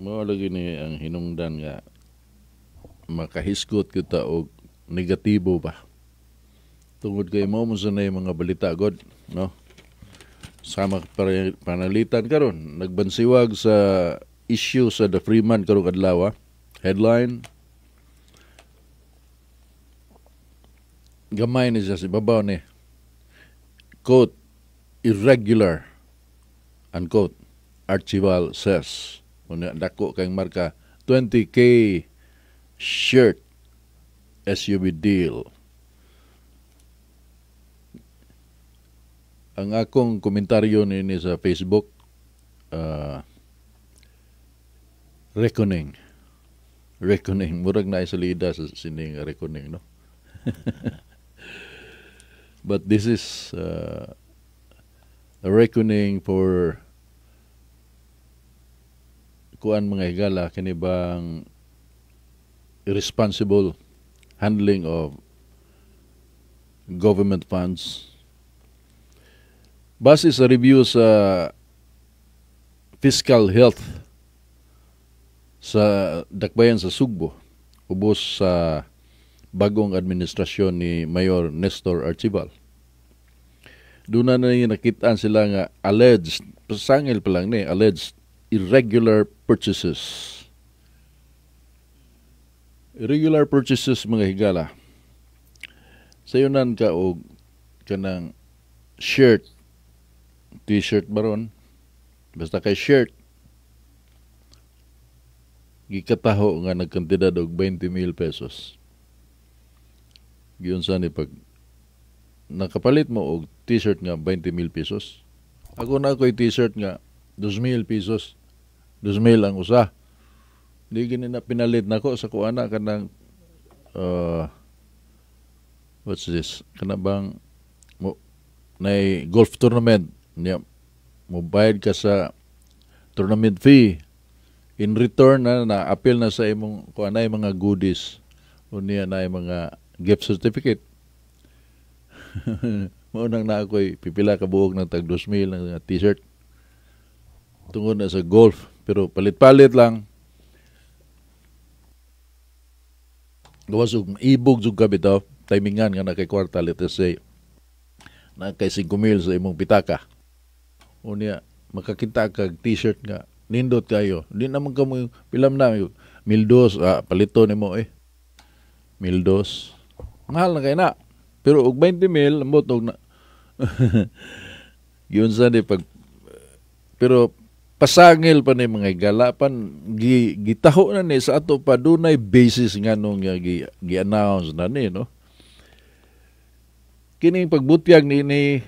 Mao lagi ni ang hinungdan nga makahisgot kita og negatibo ba. Tungod kay mao mo sa mga balita god, no? Sama panalitan karon, nagbansiwag sa issue sa The Freeman karong adlaw. Headline gamay ni siya sa ibabaw ni, quote, "Irregular," unquote, Archival says. Unya dako kay marka, 20K shirt SUV deal. Ang akong komentaryo nini sa Facebook, reckoning. Reckoning. Murag na salida sa sining reckoning, no? But this is a reckoning for kuan, mga higala, kini bang irresponsible handling of government funds. Base sa review sa fiscal health sa Dakbayan sa Sugbo, ubos sa bagong administrasyon ni Mayor Nestor Archival, doon na nakitaan sila nga alleged, pasangil pa lang ni, alleged irregular purchases. Irregular purchases, mga higala. Sayunan ka og kanang shirt, t-shirt baron, basta kay shirt, gikataho nga nagkantidad og 20 mil pesos. Giyon sa ni pag nakapalit mo og t-shirt nga 20 mil pesos. Ako na ako'y t-shirt nga 2,000 pesos. 2,000 ang usa. Di gini na pinalit nako sa kuana kanang what's this? Kana bang mo nay golf tournament niya, mo bayad ka sa tournament fee, in return na na appeal na sa imong kuan ay mga goodies, unya na mga gift certificate. Mao nang na ako'y pipila ka buok ng tag 2,000 ng t-shirt tungod na sa golf, pero palit-palit lang. Gawas og ibog jud ka bitaw, timingan nga na kay kwarta, let us say na kay 5,000 sa imong pitaka, unya makakita kag t-shirt nga nindot kayo, di naman ka mo pilam na 1,200, palito nimo eh 1,200, mahal na kay na. Pero og 20 mil ambot og na yun sa di pag, pero pasangil pa ni, mga higala, pan gitaho na ni sa ato pa, dunay basis nga nung gi-announce na ni, no? Kining pagbutyag ni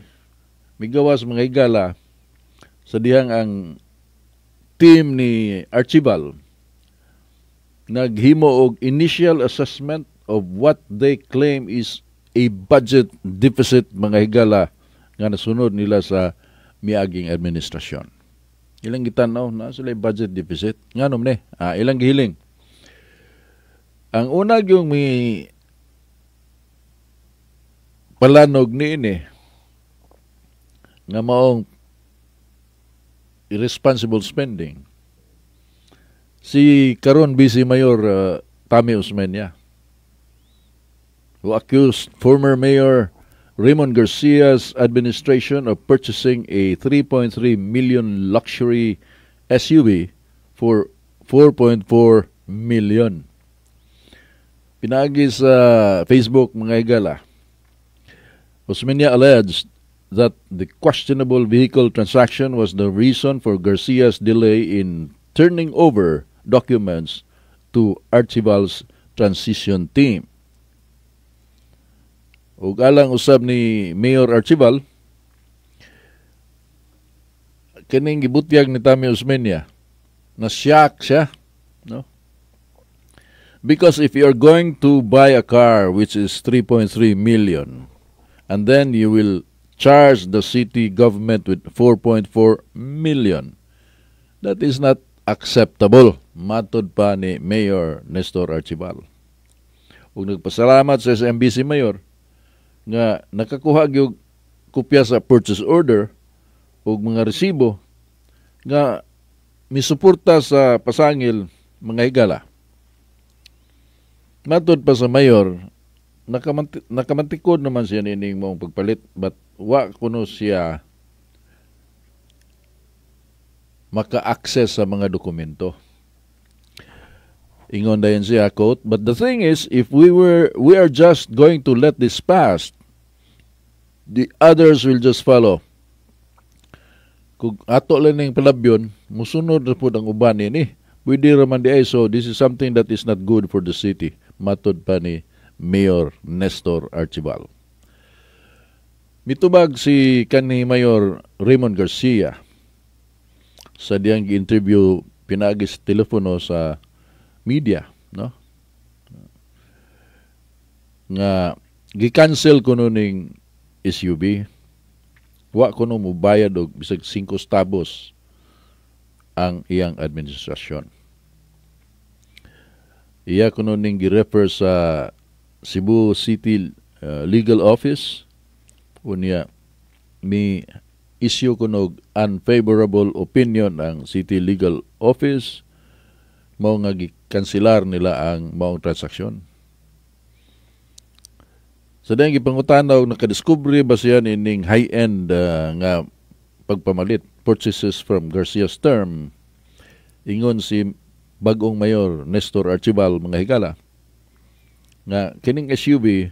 migawas, mga higala, sa dihang ang team ni Archival naghimo og initial assessment of what they claim is a budget deficit, mga higala, nga nasunod nila sa miaging administrasyon. Ilang gitan-aw na sila budget deficit. Nganom ni? Ilang gihiling. Ang una yung may palanog ni ini nga maong irresponsible spending, si karon Vice Mayor Tommy Osmeña, who accused former Mayor Raymond Garcia's administration of purchasing a 3.3 million luxury SUV for 4.4 million. Pinagi sa Facebook, mga higala, Osmeña alleged that the questionable vehicle transaction was the reason for Garcia's delay in turning over documents to Archival's transition team. Ug alang usab ni Mayor Archival, kining gibutyag ni Tommy Osmeña, na shock siya, no? Because if you are going to buy a car which is 3.3 million and then you will charge the city government with 4.4 million, that is not acceptable, matod pa ni Mayor Nestor Archival. Ug nagpasalamat sa SMBC Mayor nga nakakuha gyud kopya sa purchase order ug mga resibo nga misuporta sa pasangil, mga higala. Matod pa sa mayor, nakamantikod naman siya nining maong pagpalit, but wa kuno siya maka-access sa mga dokumento. Ingon dayon siya, quote, "But the thing is, if we are just going to let this pass, the others will just follow." Kung ato lang ning palabyon, musunod na pud ang uban ini. Pwede raman di ay, so this is something that is not good for the city. Matod pa ni Mayor Nestor Archival. Mitubag si kanhi Mayor Raymond Garcia sa diyang gi-interview pinaagi sa telepono sa media, no? Nga gi-cancel kuno ning SUV. Wa kuno mobayad og bisag 5 centavos ang iyang administrasyon. Iya kuno ning gi-refer sa Cebu City Legal Office. Unya mi issue kuno og unfavorable opinion ang City Legal Office, mao nga gikanselar nila ang maong transaksyon. Sa dayang gipangutana og nakadiskubre ba siya nining high-end nga pagpamalit, purchases from Garcia's term, ingon si bagong Mayor Nestor Archival, mga higala, nga kining SUV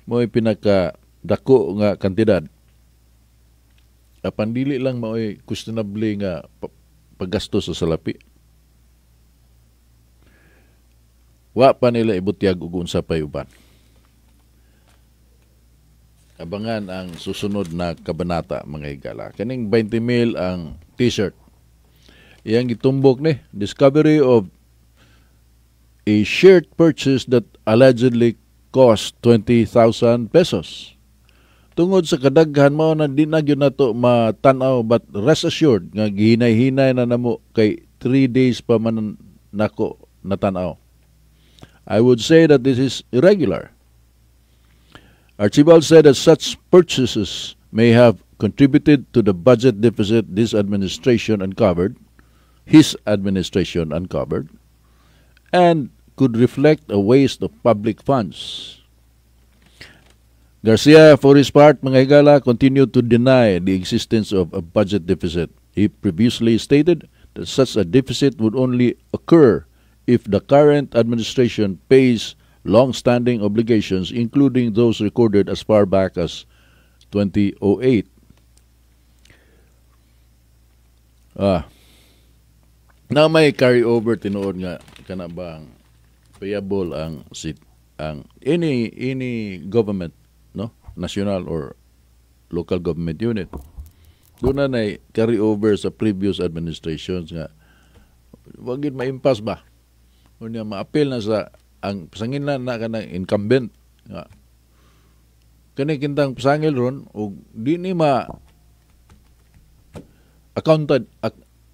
mo'y pinaka dako nga kantidad, apan dili lang mao'y questionable nga paggasto sa salapi. Wa pa nila ibutyag og unsa pay uban. Abangan ang susunod na kabanata, mga higala. Kaning 20 mil ang t-shirt. Iyang gitumbok ni discovery of a shirt purchase that allegedly cost 20,000 pesos. Tungod sa kadaghan mao na di na gyud nato matan-aw, but rest assured nga gihinay-hinay na namo kay 3 days pa man nako natan-aw. I would say that this is irregular. Archibald said that such purchases may have contributed to the budget deficit this administration uncovered, his administration uncovered, and could reflect a waste of public funds. Garcia, for his part, mga higala, continued to deny the existence of a budget deficit. He previously stated that such a deficit would only occur if the current administration pays long-standing obligations, including those recorded as far back as 2008. Na may carry over tinuod nga kana bang payable ang sit ang any government, no, national or local government unit, doon na nay carry over sa previous administrations nga wag gid maimpas ba, unya maapil na sa ang pasangil na na kanang incumbent nga kani kintang pasangil ron og di ni ma accounted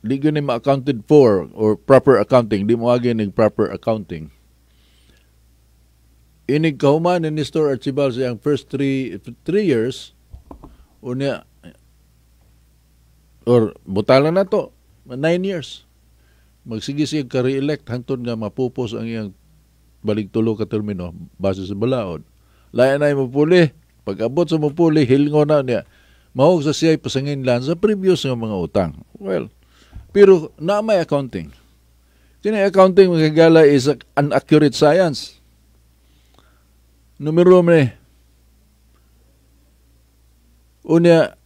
di gyud ni ma-accounted for or proper accounting, di mo agi ning proper accounting. Inig kahuman ni Nestor Archibald sa iyang first 3 years, unya or butalan na to 9 years, magsige siya ka-re-elect hangtod nga mapupos ang iyang balik tulo ka termino base sa balaod. Lain na mupuli. Pag abot sa mupuli, hilngo na niya. Mahog sa siya pasanginlan sa previous nga mga utang. Well, pero na may accounting. Kini accounting, mga higala, is an accurate science. Numero ni. Unya,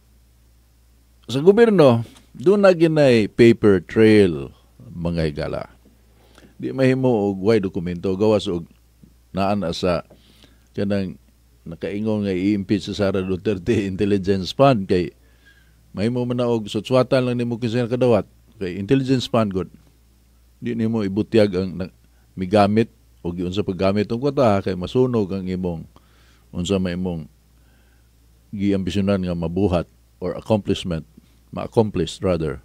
sa gobyerno, doon na ginay paper trail, mga higala. Di mahimo og way dokumento, gawas og naa na sa kanang nakaingon nga i-impeach sa Sara Duterte Intelligence Fund, kay mahimo man na og sutswatan lang nimo kinsa kadawat kay Intelligence Fund gud. Di nimo ibutyag ang migamit o giunsa paggamit og kwarta kay masunog ang imong unsa may imong giambisyonan nga mabuhat or accomplishment, ma-accomplish rather,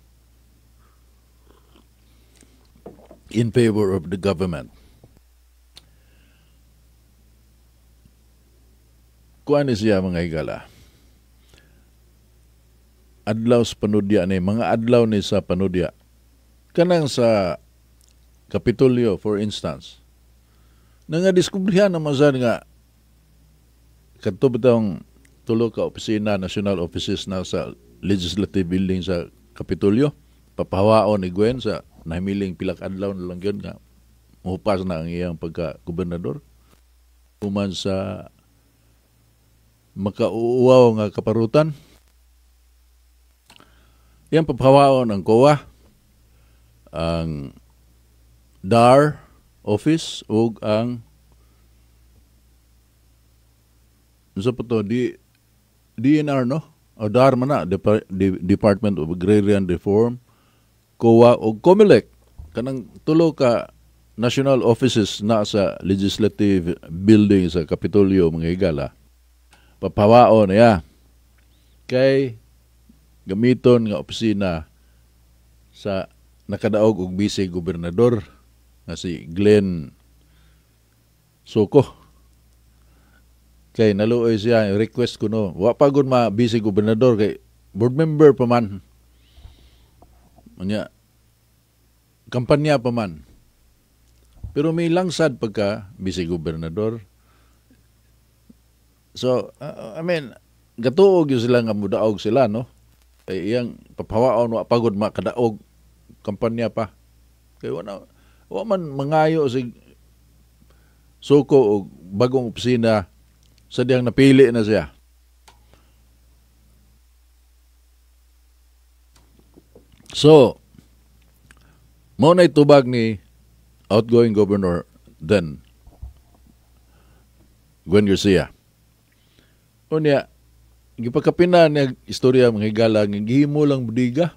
in favor of the government. Kuan ni siya, mga higala. Adlaw sa panudya ni, mga adlaw ni sa panudya. Kanang sa Kapitolyo, for instance, nanga diskubrihan naman sad nga kadto bitong tulo ka opisina, national offices na sa legislative building sa Kapitolyo, papahawaon ni Gwen sa nahimiling pila ka adlaw na lang yun nga muhupas na ang iyang pagka-gobernador. Human sa makauuaw nga kaparutan, iyang papahawaon ang COA, ang DAR office ug ang unsa pa to, DNR, no? O DAR man na, Department of Agrarian Reform, COA ug COMELEC. Kanang tulo ka national offices na sa legislative building sa Kapitolyo, mga higala. Papawaon niya. Kay gamiton nga opisina sa nakadaog og vice gobernador nga si Glenn Soco. Kay naluoy siya, request ko no, wa pa gud ma vice gobernador kay board member pa man. Unya kampanya pa man. Pero may langsad pagka vice gobernador. So, I mean, gatuog yun sila nga mudaog sila, no? Kay iyang papawaon, wa pagod makadaog kampanya pa. Kay wa man mangayo si Soco og bagong opisina sa diyang napili na siya. So, mao na'y tubag ni outgoing governor then, Gwen Garcia. Unya, gipakapina niya istorya, mga higala, nga gihimo lang budiga.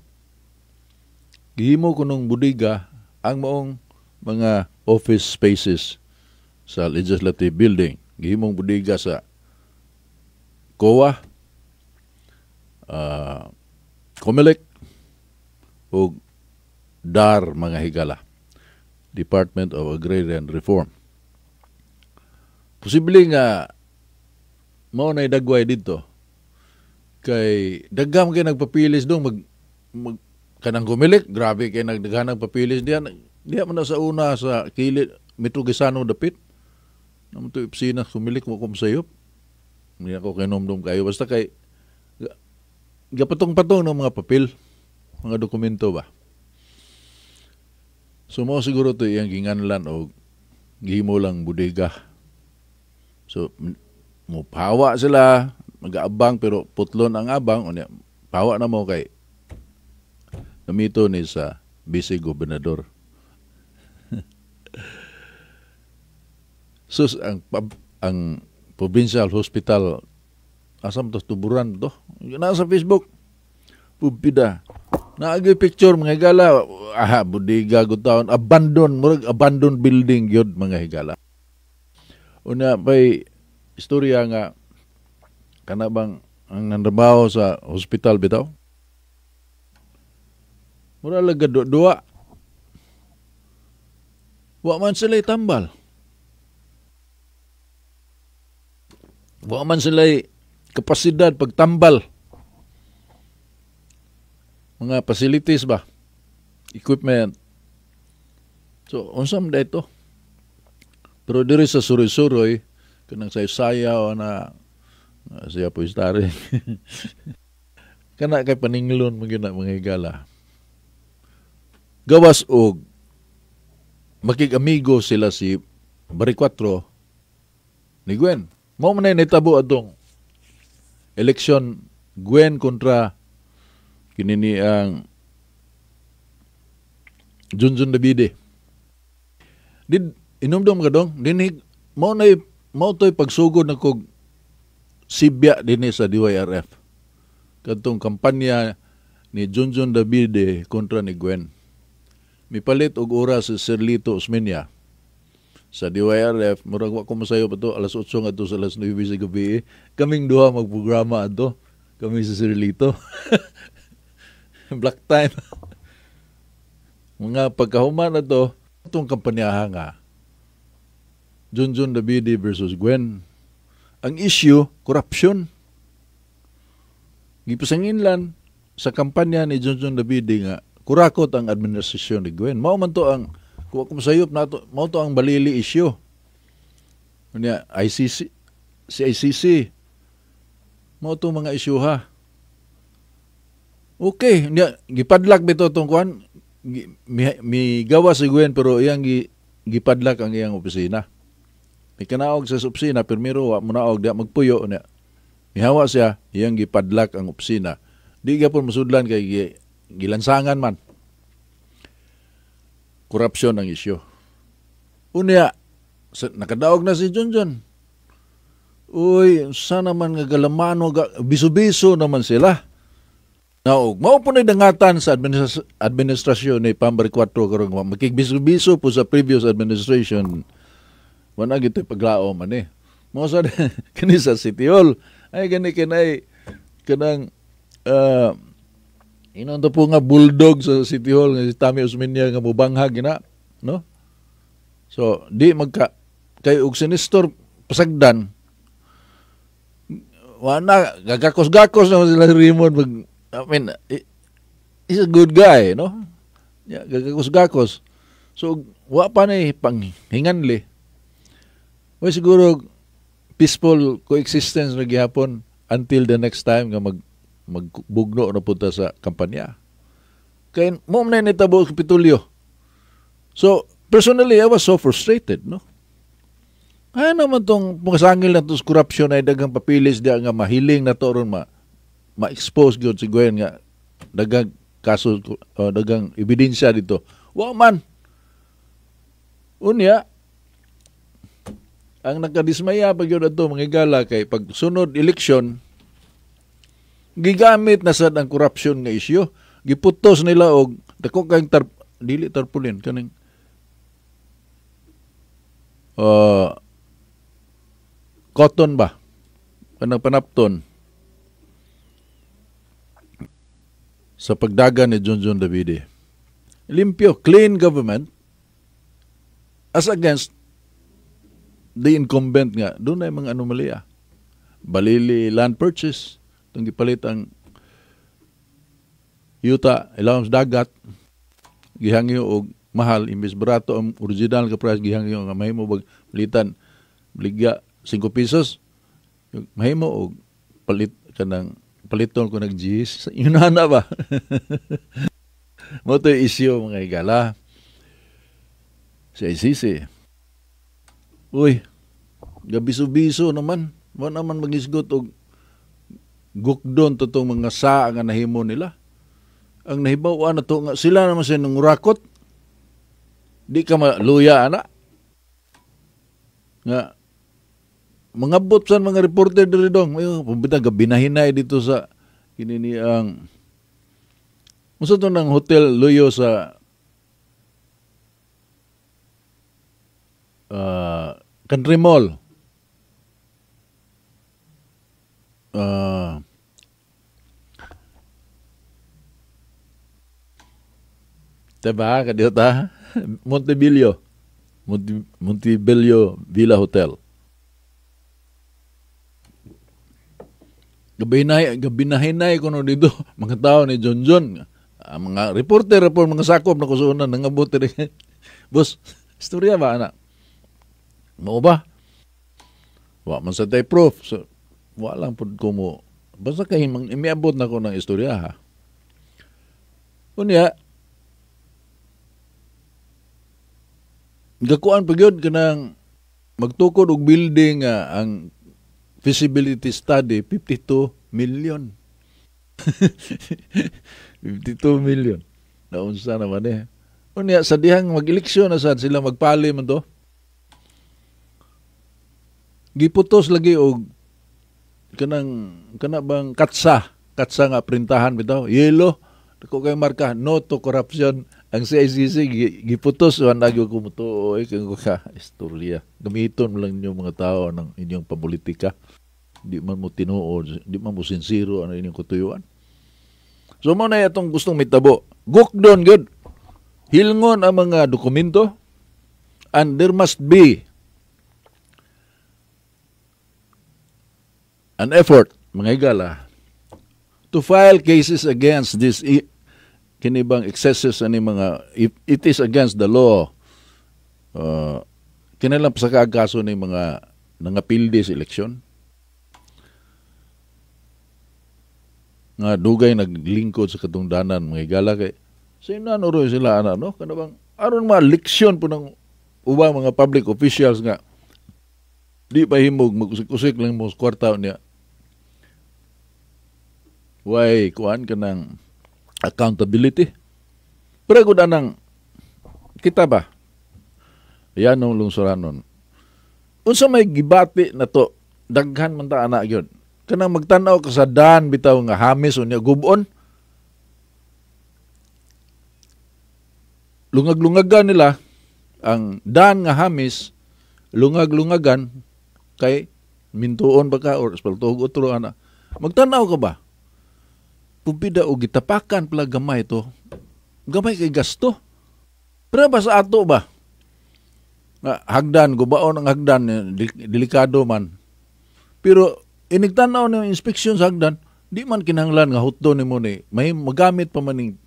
Gihimo kunong budiga ang maong mga office spaces sa legislative building. Gihimong budiga sa COA, COMELEC, ug DAR, mga higala, Department of Agrarian Reform. Posible nga mao na'y dagway dito. Kay daghang kay nagpapilis dong mag kanang COMELEC, grabe kay nagdaghan ng papilis diyan. Diya man na sa una sa kilid Metro Gaisano dapit. Naman to opisina COMELEC mo kom sayop. Hindi ako kinomdom kayo basta kay gapatong-patong ng mga papel, mga dokumento ba. So mao siguro to iyang ginganlan og gihimo lang bodega. So mupawa sila, mag-aabang pero putlon ang abang, unya pawa na mo kay namito ni sa vice gobernador. Sus, ang provincial hospital asam to tuburan to. Nasa Facebook. Pupida. Naagay picture mga higala, aha, bodega gud taon, abandon, murag abandon building gyud mga higala. Una pay istorya nga kana bang ang nanrabaho sa hospital bitaw? Mura lang duwa. Wa man sila tambal. Wa man sila kapasidad pagtambal. Mga facilities ba? Equipment. So, unsa man ito? Pero diri sa suroy-suroy, kanang sayo-sayaw na siya po istari. Kana kay paninglon mo gyud na mga higala. Gawas og makig-amigo sila si Baricuatro ni Gwen. Mao man ay nitabo atong eleksyon Gwen kontra kinini ang Junjun Davide. Did inumdum ka dong dinhi mao nay mao toy pagsugod na kog sibya dinhi sa DYRF. Kadtong kampanya ni Junjun Davide kontra ni Gwen. Mipalit og oras si Sir Lito Osmeña sa DYRF, murag wa ko masayo pa to, alas 8 ngadto sa alas 9 sa gabi. Kaming duha magprograma adto. Kami sa Sir Lito. Black time. Mga pagkahuman na to, itong kampanyaha nga, Junjun Davide versus Gwen. Ang issue, corruption. Gipasanginlan sa kampanya ni Junjun Davide nga Kurakot ang administrasyon ni Gwen. Mao man to ang kung ako masayop nato, mao to ang Balili issue. Unya ICC, CICC. Mao to mga issue ha. Okay, niya gipadlak bitaw tong kuan mi gawa si Gwen pero iyang gipadlak ang iyang opisina. Mikanaog sa opisina, pirmiro wa monaog diha magpuyo niya. Mihawa siya, iyang gipadlak ang opisina. Di gyapon masudlan kay gilansangan man. Korupsyon ang isyu. Unya, sa, nakadaog na si Junjun. Uy, sana man nga galamano, biso-biso naman sila. Naog, mao po na dangatan sa administrasyon ni Pambar 4 karon, makigbiso-biso po sa previous administration. Wala gito paglao man eh. Mao sa kini sa City Hall ay gani kinay kanang inon to po nga bulldog sa City Hall nga si Tommy Osmeña nga mubanghag gina, no? So di magka kay og si Nestor pasagdan, wala gagakos-gakos na sila Raymond mag, I mean, he's a good guy, no? Yeah, gagakos-gakos. So wa pa ni panghinganli. Wa siguro peaceful coexistence na gihapon until the next time nga magbugno na punta sa kampanya. Kay mo man na nitabo sa Kapitolyo. So, personally, I was so frustrated, no? Kaya naman tong mga na to sa corruption ay daghang papilis diya nga mahiling na to ron ma-expose gyud si Gwen nga daghang kaso, daghang ebidensya dito. Wa man. Unya, ang nakadismaya pag yun ato mga higala kay pag sunod eleksyon, gigamit na sad ang corruption nga isyu. Giputos nila og dako kang dili tarpaulin, kaning cotton ba, kanang panapton sa pagdagan ni Junjun Davide. Limpyo, clean government as against the incumbent nga doon ay mga anomalya. Balili land purchase, itong gipalit ang yuta ilawom sa dagat, gihangyo og mahal imbes barato ang original ka price, gihangyo nga mahimo bag palitan baligya 5 pesos, mahimo og palit kanang paliton ko nag G's yun na ba. Mo to issue mga higala sa ICC. Uy, gabiso-biso naman. Wa naman magisgot og gukdon to tong mga saa nga nahimo nila. Ang nahibaw-an na to nga sila naman sila nangurakot. Di ka maluya ana. Nga mangabot sa mga reporter diri dong. Ayo, pambita gabinahinay dito sa kini ni ang unsa to ng Hotel Luyo sa Country Mall. Diba? Kadiyo ta? Montebello. Montebello Villa Hotel. Gabinahinay ko no dito. Mga tao ni John John. Mga reporter po, mga sakop na kusunan, nangabot rin. Boss, istorya ba, anak? Mao ba? Wa man sa tay proof. So, wa lang pud ko mo. Basta kay imiabot na ko ng istorya ha. Unya, gakuan pa gyud kanang magtukod og building ang feasibility study 52 million. 52 million. Naunsa naman eh. Unya, sa dihang mag-eleksyon na sad sila magpali man to. Giputos lagi og kanang kana bang katsa, katsa nga printahan bitaw, yellow, dako kay marka no to corruption. Ang CICC giputos wan lagi ko mutuo eh kung ka istorya. Gamiton lang ninyo mga tao ng inyong papolitika. Di man mo tinuod, di man mo sinsiro ang inyong katuyuan. So mo na itong gustong mitabo. Gukdon gud. Hilngon ang mga dokumento and there must be an effort, mga higala, to file cases against these Kini bang excesses ani mga, if it is against the law, kinahanglan pasaka kaso ni mga nangapildi sa eleksyon nga dugay naglingkod sa katungdanan, mga higala, kay sa inano sila ana, no, kana bang aron ma leksyon po ng ubang mga public officials nga di pa himog magkusik-kusik lang mo sa kwarta niya. Way kuan kanang accountability. Pero gud anang kita ba? Yan ang lungsuranon. Unsa may gibati na to, daghan man ta ana gyud. Kanang magtan-aw ka sa daan bitaw nga hamis unya gubon. Lungag-lungagan nila ang daan nga hamis, lungag-lungagan kay mintuon ba ka or espaltuhog otro ana. Magtan-aw ka ba? Pupida o gitapakan pala gamay to. Gamay kay gasto. Pero ba sa ato ba? Nga, hagdan, gubaon ang hagdan, delikado man. Pero inigtanaw ng inspeksyon sa hagdan, di man kinahanglan nga hutdo nimo ni, may magamit pa man ning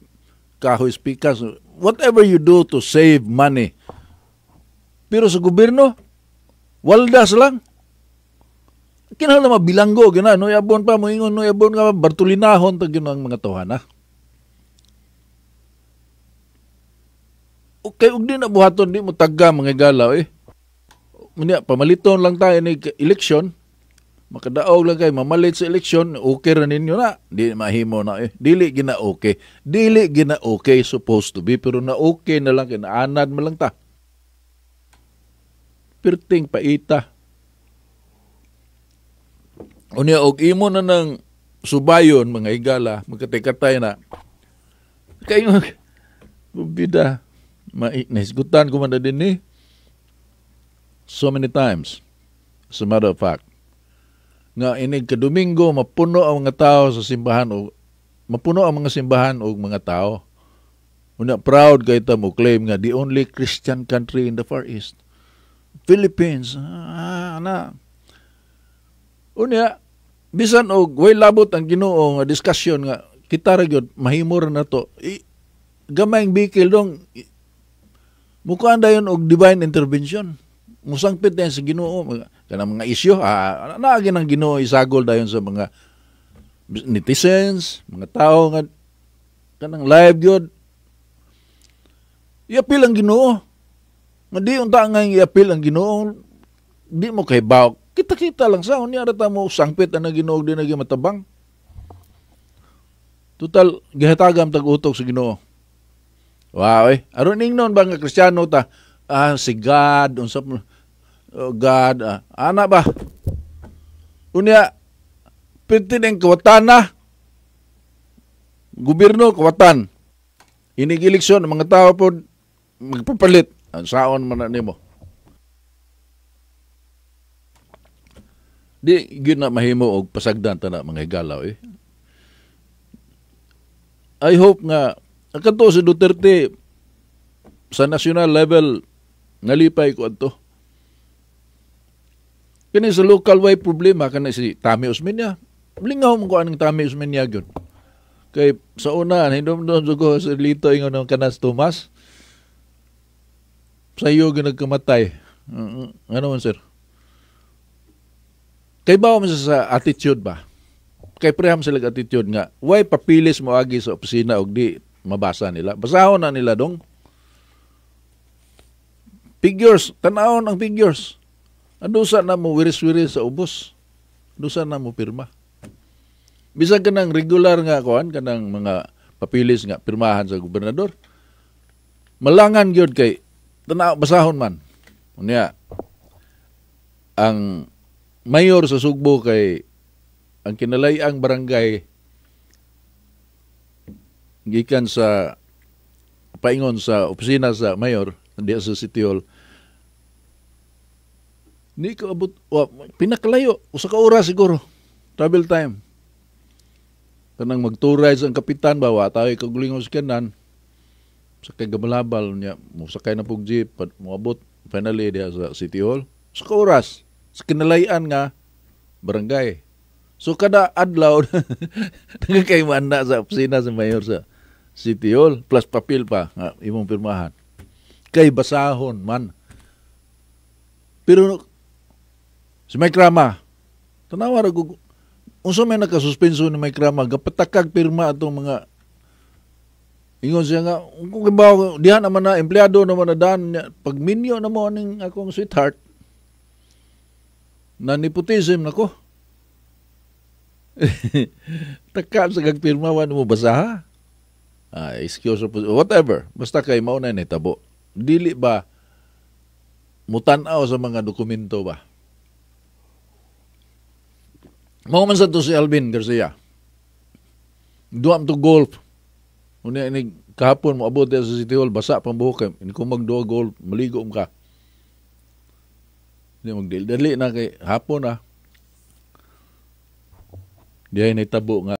kahoy, spikas, whatever you do to save money. Pero sa gobyerno, waldas lang. Kinahanglan mabilanggo, gina, no yabon pa, moingon, no yabon ka, Bartulinahon, tag yun ang mga tawhana. Okay, ug di na buhaton, di mo tagga mga galaw eh. Munya, pamaliton lang tayo ni eleksyon, makadaog lang kay mamalit sa eleksyon, okay ra ninyo na. Di mahimo na eh. Dili gina okay. Dili gina okay supposed to be, pero na okay na lang, kinaanad man lang ta. Pirting paita. Unya, og imo na ng subayon, mga higala, magkatay-katay na. Kayo, bida, nahisgutan ko man na din eh. So many times, as a matter of fact, nga inig kadomingo, mapuno ang mga tao sa simbahan, o mapuno ang mga simbahan og mga tao. Una, proud kay ta mo claim nga the only Christian country in the Far East, Philippines. Na. Unya, bisan og way labot ang Ginoo nga discussion nga kita ra gyud mahimo ra na to. Gamayng bikil dong mukuan dayon og divine intervention. Musangpit dayon sa Ginoo kanang mga isyu, naagi ng Ginoo isagol dayon sa mga netizens, mga tao nga kanang live gyud. Iapil ang Ginoo. Nga di unta nga iapil ang Ginoo, di mo kay baw. Kita-kita lang sa unya ra ta mo sangpit ang Ginoo di nagi matabang. Total gihatagam tag utok sa Ginoo. Wow eh. Aron ingnon ba nga Kristiyano ta? Si God, unsa oh, God, ana ba? Unya pwede ang kawatan na. Gobyerno kawatan. Inig eleksyon ang mga tao po magpapalit. Ang saon man na nimo. Di gyud na mahimo og pasagdan ta na mga higalaw eh. I hope nga kato si Duterte sa national level nalipay ko adto. Kini sa local way problema kani si Tommy Osmeña. Lingaw man ko aning Tommy Osmeña gyud. Kay sa una hindom-dom ko sa Lito ingon ng kanas Tomas. Sa iyo ginagkamatay. Ano man sir? Kay bawo man sa attitude ba? Kay preham sila attitude nga why papilis mo agi sa opisina og di mabasa nila. Basahon na nila dong. Figures, tanawon ang figures. Andusa na mo wiris-wiris sa ubos. Andusa na mo pirma. Bisan kanang regular nga kuan, kanang mga papilis nga pirmahan sa gobernador. Malangan gyud kay tanaw basahon man. Unya ang mayor sa Sugbo kay ang kinalay-ang barangay gikan sa paingon sa opisina sa mayor diya sa City Hall. Ni ko abot, pinakalayo usa ka oras siguro travel time. Kanang magturay sa ang kapitan ba wa tayo kagulingon sa kanan sa kay gabalabal niya mosakay na pug jeep moabot finally diya sa City Hall usa ka oras sa kinalayan nga barangay. So kada adlaw nagkay maanda sa opisina sa mayor sa City Hall plus papel pa nga imong pirmahan. Kay basahon man. Pero si Mike Rama, tanawa ra ko unsa may nakasuspenso ni Mike Rama, gapatakag pirma atong mga ingon siya nga kung kibaw diha naman na empleyado naman na daan niya, pag minyo na mo aning akong sweetheart na nepotism nako. Taka sa gagpirma, wa mo basaha. Ah, excuse, whatever, basta kay mao na nitabo. Dili ba mutan-aw sa mga dokumento ba? Mao man sa to si Alvin Garcia, duwa to golf. Unya ini kahapon mo abot sa City Hall, basa pang buhok kay ini kung magduwa golf, maligo ka. Hindi magdali dali na kay hapon na. Dihay nahitabo nga